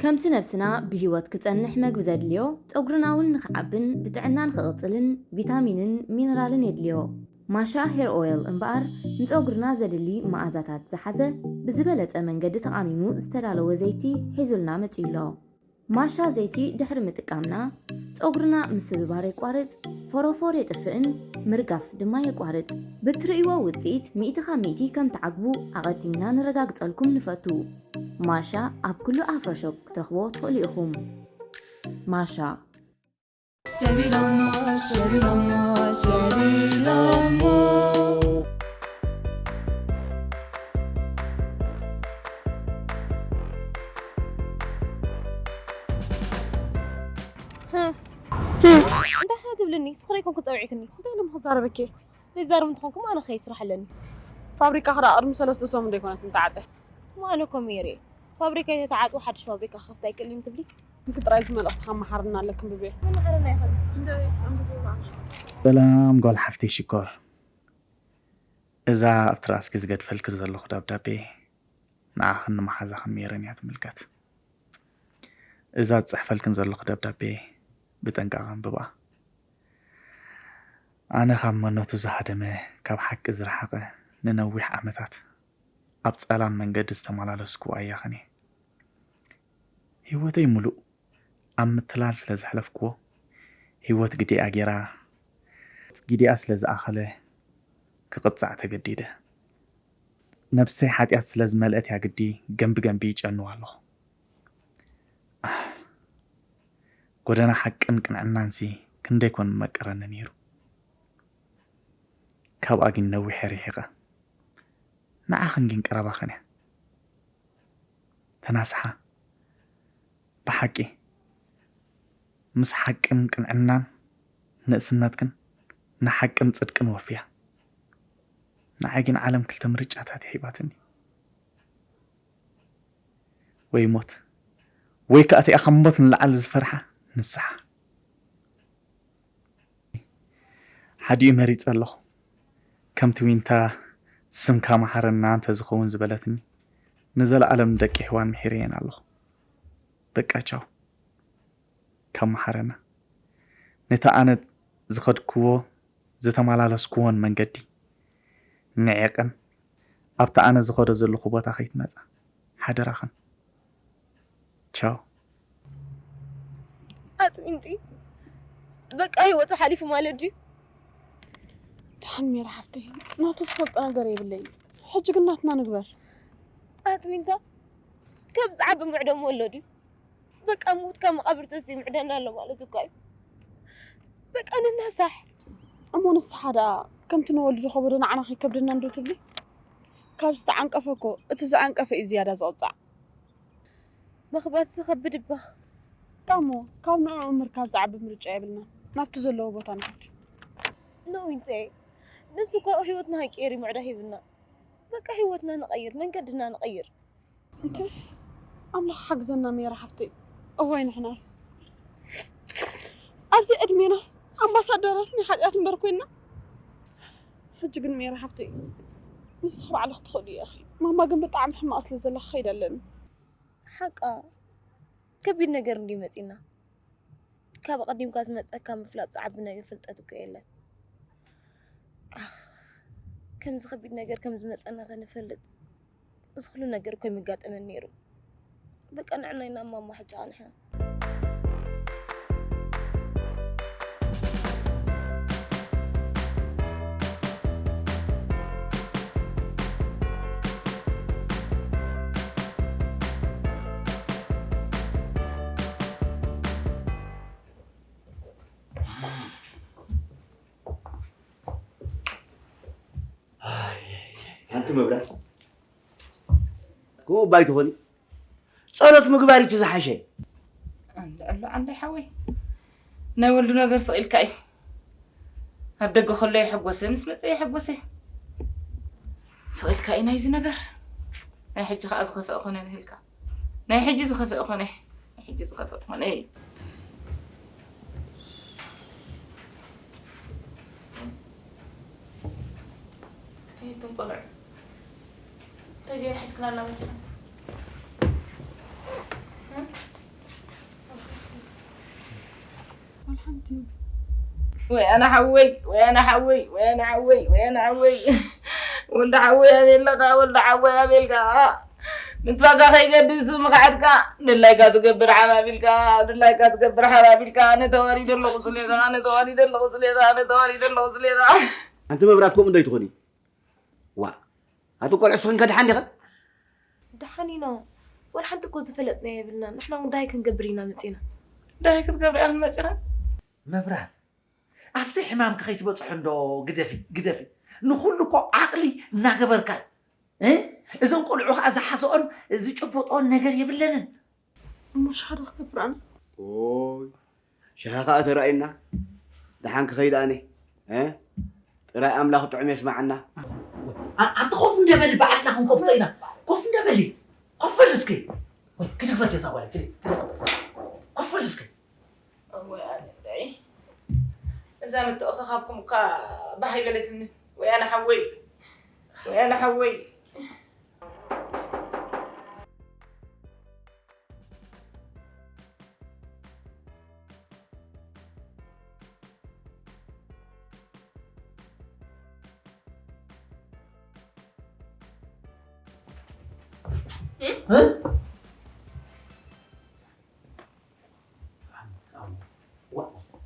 ከምቲ ነብስና ብህይወት ክጸንሕ መግቢ ዘድልዮ፣ ጸጉርና እውን ንኽዓብን ብጥዕና ንኽቕጽልን ቪታሚንን ሚነራልን የድልዮ። ማሻ ሄር ኦይል እምበኣር ንጸጉርና ዘድሊ መኣዛታት ዝሓዘ ብዝበለጸ መንገዲ ተቓሚሙ ዝተዳለወ ዘይቲ ሒዙልና መጺኡ ኣሎ። ማሻ ዘይቲ ድሕሪ ምጥቃምና ጸጉርና ምስብባር የቋርጽ፣ ፎሮፎር የጥፍእን ምርጋፍ ድማ የቋርጽ። ብትርእይዎ ውጽኢት ሚእቲ ካብ ሚእቲ ከም ትዓግቡ ኣቐዲምና ነረጋግጸልኩም ንፈቱ። ማሻ ኣብ ኩሉ ኣፍሮ ሾፕ ክትረኽብዎ ትኽእሉ ኢኹም። ማሻ። ሰቢሎሞ፣ ሰቢሎሞ፣ ሰቢሎሞ። እንታይ ትብልኒ? ስኽረ ይኮንኩ ጸዊዕክኒ። እንታይ ኢሎም ክዛረበኪ? ዘይዛረብ እንተኾንኩም ኣነ ከይ ስራሕ ኣለኒ። ፋብሪካ ክዳ ቅድሚ ሰለስተ ሰሙን ዘይኮነትን ተዓፀ። ማነ ኮሜሬ ፋብሪካ የተተዓፅወ ሓድሽ ፋብሪካ ክኸፍት ኣይክእልን ትብሊ? እንክ ጥራይ እዚ መልእኽቲ ከመሓርና ኣለክን ብቤ። መመሓርና ይኸል። ሰላም ጓል ሓፍተይ ሽኮር፣ እዛ ኣብቲ ራእስኪ ዝገድፈልኪ ዘለኹ ደብዳቤ ንዓኽን ንመሓዛኽን ሜረን እያ ትምልከት። እዛ ዝጽሕፈልክን ዘለኹ ደብዳቤ ብጥንቃቐ ኣንብባ። ኣነ ካብ መኖቱ ዝሃደመ፣ ካብ ሓቂ ዝረሓቐ፣ ንነዊሕ ዓመታት ኣብ ጸላም መንገዲ ዝተመላለስኩ ኣያኽን እየ። ህይወተይ ምሉእ ኣብ ምትላል ስለ ዘሕለፍክዎ፣ ህይወት ግዴኣ ጌራ፣ ግዴኣ ስለ ዝኣኸለ ክቕጻዕ ተገዲደ። ነብሰይ ሓጢኣት ስለ ዝመልአት እያ ግዲ ገንቢ ገንቢ ይጨንዋ ኣለኹ። ኣህ፣ ጎደና ሓቅን ቅንዕናንሲ ክንደይ ኮን መቀረኒ ነይሩ። ካብኣ ግን ነዊሐ ርሒቐ። ንዓኽን ግን ቀረባኽን እያ። ተናስሓ። ብሓቂ ምስ ሓቅን ቅንዕናን ንእስነትክን ንሓቅን ጽድቅን ወፍያ። ንዓይ ግን ዓለም ክልተ ምርጫታት እያ ሂባትኒ። ወይ ሞት፣ ወይ ከኣ እቲኣ ካብ ሞት ንላዕሊ ዝፈርሓ ንስሓ። ሓዲኡ መሪጸ ኣለኹ። ከምቲ ዊንታ ስምካ መሓረና እንተ ዝኸውን ዝበለትኒ፣ ንዘለኣለም ንደቂ ሔዋን ምሒረየን ኣለኹ። በቃ ቻው። ካብ መሓረና። ነቲ ኣነ ዝኸድክዎ፣ ዝተመላለስክዎን መንገዲ ንዒቕን ኣብቲ ኣነ ዝኸዶ ዘለኹ ቦታ ከይትመጻ። ሓደራኽን። ቻው። ኣጽሚንቲ በቃ ህይወቱ ሓሊፉ ማለት ድዩ? ደሓን ሜራ ሓፍተይ፣ ናቱ ዝፈልጦ ነገር የብለይን። ሕጂ ግን ናትና ንግበር። ኣጽሚንታ ካብ ዝዓቢ ምዕደሞ ኣሎ ድዩ? በቃ ምዉት ካብ መቓብር ተስዩ ምዕደና ኣሎ ማለት እኮ እዩ። በቃ ንናሳሕ። እሞ ንስሓ ደኣ ከምቲ ንወልዱ ከበዶ ንዓና ከይከብደና እንዶ ትብሊ? ካብ ዝተዓንቀፈ እኮ እቲ ዝዓንቀፈ እዩ ዝያዳ ዝቕጻዕ። መኽባትሲ ከብድ እባ። እሞ ካብ ንዕኡ ምርካብ ዝዓቢ ምርጫ የብልናን። ናብቲ ዘለዎ ቦታ ንኸድ። ኖ ዊንተይ፣ ንሱ እኮ ህይወትና ከይቀየር እዩ ምዕዳው ሂብና። በቃ ህይወትና ንቐይር፣ መንገድና ንቐይር። እንተ ኣምላኽ ሓግዘና ሜራ ሓፍተይ። እዋይ ንሕናስ ኣብዚ ዕድሜናስ ኣምባሳደራት ናይ ሓጢኣት እምበር ኮይንና። ሕጂ ግን ሜራ ሓፍተይ ንስኺ ባዕልኺ ትኽእሊ ኢኺ። ማማ ግን ብጣዕሚ ሕማቕ ስለ ዘላ ክኸይድ ኣለኒ። ሓቃ ከቢድ ነገር እንድዩ መጺና። ካብ ኣቐዲምካ ዝመጸካ ምፍላጥ ዝዓቢ ነገር ፍልጠት እኮ የለን። ኣኽ፣ ከምዚ ከቢድ ነገር ከም ዝመጸና ተንፈልጥ፣ እዚ ኩሉ ነገር እኮ የምጋጠመን ነይሩ። በቃ ንዕና ኢና እማማ ሕጂ ኸኣ ንሕና። ኣንቲ መብራት ከምኡ እባ ኣይትኾኒ። ጸሎት ምግባር እዩ እቲ ዝሓሸ። ኣንዳ ኣሎ ዓንዳይ ሓወይ፣ ናይ ወልዱ ነገር ስቕ ኢልካ እዩ። ኣብ ደገ ከሎ የሐጎሰ፣ ምስ መጸ የሐጎሰ። ስቕ ኢልካ እዩ ናይዚ ነገር። ናይ ሕጂ ከኣ ዝኸፍአ ኮነ ንህልካ። ናይ ሕጂ ዝኸፍአ ኮነ። ናይ ሕጂ ዝኸፍአ ኮነ። ኣየቶም ቆልዑ እንታይ ዜና ሒዝክናልና መፂና? ወያነ ሓወይ፣ ወያነ ሓወይ፣ ወያነ ሓወይ፣ ወያነ ሓወይ። ወልደ ሓወይ ኣበይ ኣለኻ? ወልደ ሓወይ ኣበይ ኢልካ? ንትባካ ከይገድስ ምኽዓድካ፣ ድላይካ ትገብር ሓባቢልካ፣ ድላይካ ትገብር ሓባቢልካ፣ ኣነ ተዋሪደ ኣለኹ ስሌኻ፣ ኣነ ተዋሪደ ኣለኹ ስሌኻ፣ ኣነ ተዋሪደ ኣለኹ ስሌኻ። ኣንቲ መብራት ከምኡ እንታይ ትኾኒ? ዋ፣ ኣቲ ቆልዑ ስኽን ከድሓን ዲኸን? ደሓን ኢና። ወላ ሓንቲ እኮ ዝፈለጥና የብልና። ንሕና እውን ዳይ ክንገብር ኢና መፂና። ዳይ ክትገብር ኢኻ መፂኻ? መብራት፣ ኣብዚ ሕማምኪ ከይትበፅሑ እንዶ ግደፊ፣ ግደፊ። ንኹሉ እኮ ዓቕሊ እናገበርካ እዩ። እ? እዞም ቆልዑ ከዓ ዝሓዝኦን ዝጭብጥኦን ነገር የብለንን። እሞ ሻሂ ዶ ክገብር ኣነ? ኦይ፣ ሻሂ ከዓ ተራእዩና። ደሓን ክኸይድ ኣነ። እ? ጥራይ ኣምላኽ ጥዑም የስማዓና። ኣ-፣ ኣንቲ ኮፍ እንደ በሊ፣ በዓልና ክንኮፍቶ ኢና። ኮፍ እንደ በሊ። ኮፍ በል እስኪ። ወይ፣ ክድግፈት እዛ ጓል፣ ክድ-፣ ክድ-፣ ኮፍ በል እስኪ። እወ፣ ኣነ እንድዒ። እዛ ምትእኽኻብኩም እኳ ባህ ኣይበለትኒ። ወይ ኣነ ሓወይ፣ ወይ ኣነ ሓወይ። እ?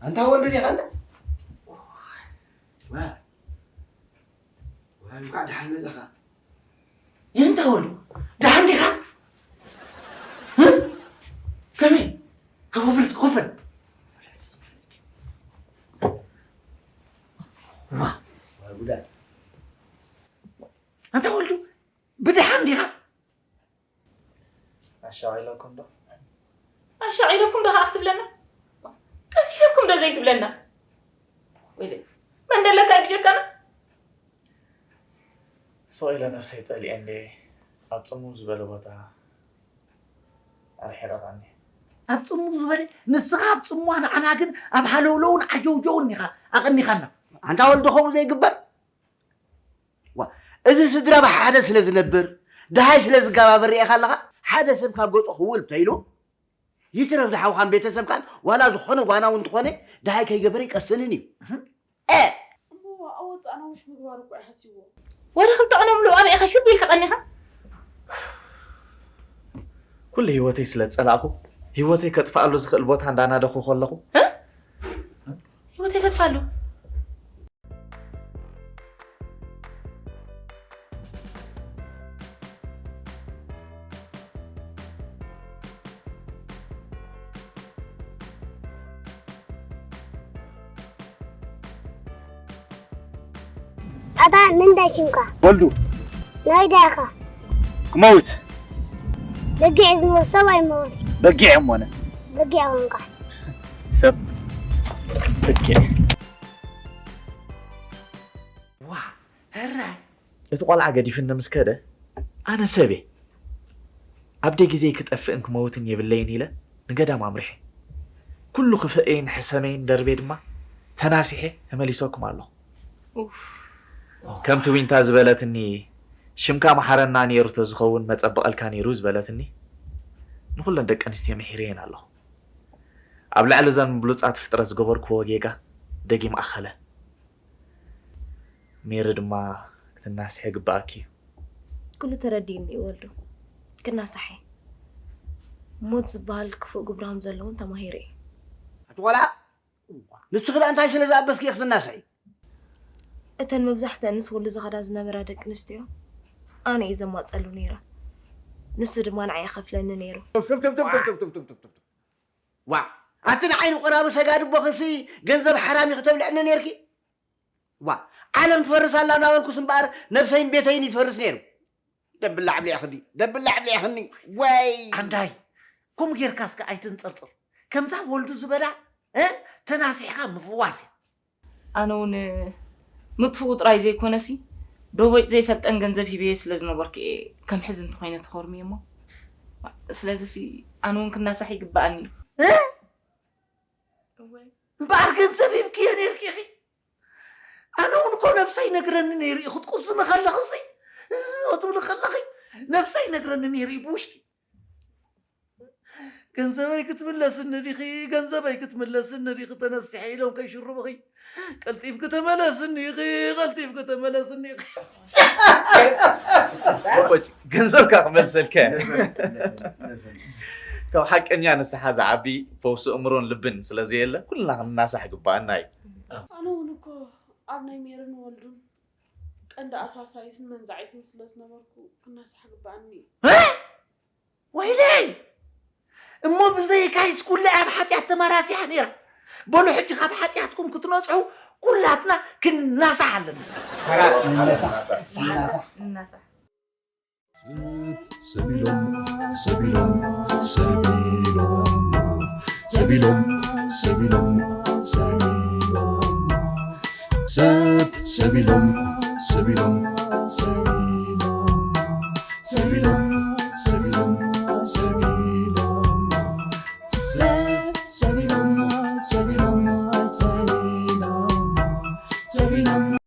ኣንታ ወልዱ ዲኻ እንዳ? ዋ፣ ዋ፣ እንኳዕ ደሓን መጻኻ። የንታ ወልዱ፣ ደሓን ዲኻ? እ? ከመይ? ካብ ኮፈል እስኪ ኮፈል። ዋ፣ ዋ፣ ጉዳ። ኣንታ ወልዱ፣ ብደሓን ዲኻ? ኣሻቒለኩም ዶ? ኣሻቒለኩም ዶ ከኣ ክትብለና? ቀቲለኩም ዶ ዘይትብለና? ወይለይ፣ መን ደለካ እዩ ብጀካና? ስቕ ኢለ ነብሰይ ጸሊኤ እንድየ ኣብ ጽምው ዝበለ ቦታ ኣርሒቐ ቀኒየ። ኣብ ጽምው ዝበለ? ንስኻ ኣብ ጽምዋ፣ ንዓና ግን ኣብ ሃለውለውን ዓጀውጀውን ኢኻ ኣቐኒኻና። ኣንታ ወልዱ፣ ከምኡ ዘይግበር። ዋ፣ እዚ ስድራ ብሓደ ስለ ዝነብር፣ ደሃይ ስለ ዝገባበር ርኤኻ ኣለኻ? ሓደ ሰብ ካብ ገጹ ክውል እንተኢሉ፣ ይትረፍ ንሓውኻን ቤተሰብካን፣ ዋላ ዝኾነ ጓና እውን እንተኾነ፣ ደሃይ ከይገበረ ይቀስንን እዩ። እህ። እ! እሞ ኣወጣ ነዊሕ ምግባር እኮ እዩ ሓሲብዎ። ወረ ክልተ ቀኖም ሙሉእ ኣበይ ኢኻ ሽርብ ኢልካ ቀኒኻ? ኩሉ ህይወተይ ስለ ዝጸላእኹ፣ ህይወተይ ከጥፍኣሉ ዝኽእል ቦታ እንዳናደኹ ከለኹ፣ እ? ህይወተይ ከጥፍኣሉ? ኣታ ምንታይ ሽምካ? ወልዱ። ናይ ዳኻ? ክመውት። በጊዕ ዝመውት ሰብ ኣይመውት። በጊዕ እሞነ። በጊዕ ኾንካ። ሰብ በጊዕ። ዋ፣ ሕራይ። እቲ ቆልዓ ገዲፍኒ ምስ ከደ፣ ኣነ ሰብ እየ። ኣብ ደይ ግዜ ክጠፍእን ክመውትን የብለይን ኢለ ንገዳም ኣምሪሐ። ኩሉ ክፍእየይን ሕሰመይን ደርቤ ድማ ተናሲሐ ተመሊሰኩም ኣለኹ። ኡፍ። ከምቲ ዊንታ ዝበለትኒ፣ "ሽምካ መሓረና ነይሩ ተዝኸውን መጸበቐልካ ነይሩ" ዝበለትኒ፣ ንኹለን ደቂ ኣንስትዮ ምሒረየን ኣለኹ። ኣብ ልዕሊ እዘን ብሉጻት ፍጥረት ዝገበርክዎ ጌጋ ደጊም ኣኸለ። ሜሪ ድማ ክትናስሒ ይግብኣኪ እዩ። ኩሉ ተረዲእኒ እዩ ወልዱ። ክናሳሕ እየ። ሞት ዝበሃል ክፉእ ግብሪ ከም ዘሎ እውን ተማሂረ እየ። ኣቲ ቆልዓ፣ ንስኺ ደኣ እንታይ ስለ ዝኣበስኪ ኢኺ ክትናስሒ? እተን መብዛሕትአን ምስ ወልዱ ዝኸዳ ዝነበራ ደቂ ኣንስትዮ ኣነ እየ ዘማጸሉ ነይረ። ንሱ ድማ ንዓይ ይኸፍለኒ ነይሩ። ቱፍ፣ ቱፍ፣ ቱፍ። ዋ፣ ኣቲ ንዓይ ንቆራቢ ሰጋዲ ቦኽሲ ገንዘብ ሓራም ኢኺ ተብልዕኒ ነይርኪ? ዋ፣ ዓለም ትፈርስ ኣላ እናበልኩስ እምበኣር ነብሰይን ቤተይን እዩ ትፈርስ ነይሩ። ደብላዕ ብሊዕኽኒ፣ ደብላዕ ብሊዕኽኒ። ወይ! ኣንዳይ፣ ከምኡ ጌርካ እስከ ኣይትንጽርጽር። ከምዛ ወልዱ ዝበላ፣ እ፣ ተናሲሕካ ምፍዋስ እያ። ኣነ እውን ምጥፍኡ ጥራይ ዘይኮነሲ፣ ዶቦጭ ዘይፈልጠን ገንዘብ ሂበዮ ስለ ዝነበርኩ እየ ከም ሕዚ እንተኾይነ ተኾርምየ እሞ። ስለዚሲ ኣነ እውን ክናሳሕ ይግብኣኒ እዩ። እ? እወ። እምበኣር ገንዘብ ሂብክዮ ነይርኪ ኢኺ? ኣነ እውን እኮ ነብሰይ ነግረኒ ነይሩ እዩ፣ ክትቁዝሚ ከለኽሲ፣ እ፣ ክትብሊ ከለኺ፣ ነብሰይ ነግረኒ ነይሩ እዩ ብውሽጢ። "ገንዘበይ ክትምለስኒ ዲኺ? ገንዘበይ ክትምለስኒ ዲኺ? ተነስሒ" ኢሎም ከይሽርቡኺ፣ "ቀልጢፍኪ ተመለስኒ ኢኺ፣ ቀልጢፍኪ ተመለስኒ ኢኺ።" ወጭ፣ ገንዘብካ ክመልሰልካ እየ። ካብ ሓቀኛ ንስሓ ዝዓቢ ፈውሲ እምሮን ልብን ስለ ዘየለ፣ ኩልና ክንናሳሕ ግባኣና እዩ። ኣነ እውን እኮ ኣብ ናይ ሜርን ወልዱን ቀንዲ ኣሳሳይትን መንዛዒትን ስለ ዝነበርኩ ክናሳሕ ግባኣኒ እዩ። እ? ወይለይ! እሞ ብዘይካይስ ኩላ ኣብ ሓጢኣት ተመራሲሓ ነይራ። በሉ ሕጂ ካብ ሓጢኣትኩም ክትነጽሑ ኩላትና ክንናሳሕ ኣለና። ንነሳ ንነሳ ንነሳ ሰቢሎም ሰቢሎም ሰቢሎም ሰቢሎም ሰቢሎም ሰቢሎም ሰብ ሰቢሎም ሰቢሎም ሰቢሎም ሰቢሎም ሰቢሎም ሰቢሎም ሰብ ሰቢሎም ሰቢሎም ሰቢሎም ሰቢሎም